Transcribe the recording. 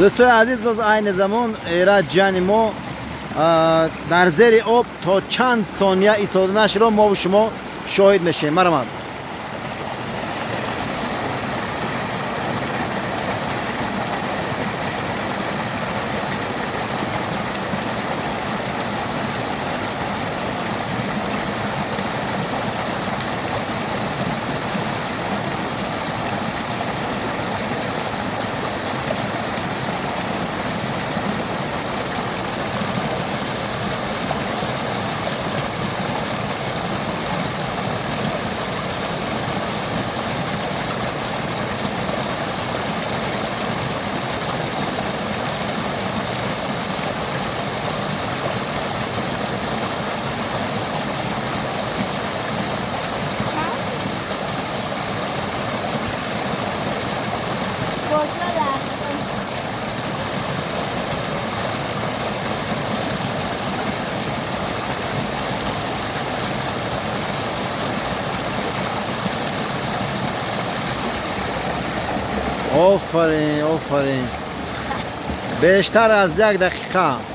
Дӯстои азиз, боз айни замон Эраҷ ҷияни мо дар зери об то чанд сония истоданашро мову шумо шоҳид мешавем. Марамад. Офарин, офарин. Бештар аз як дақиқа.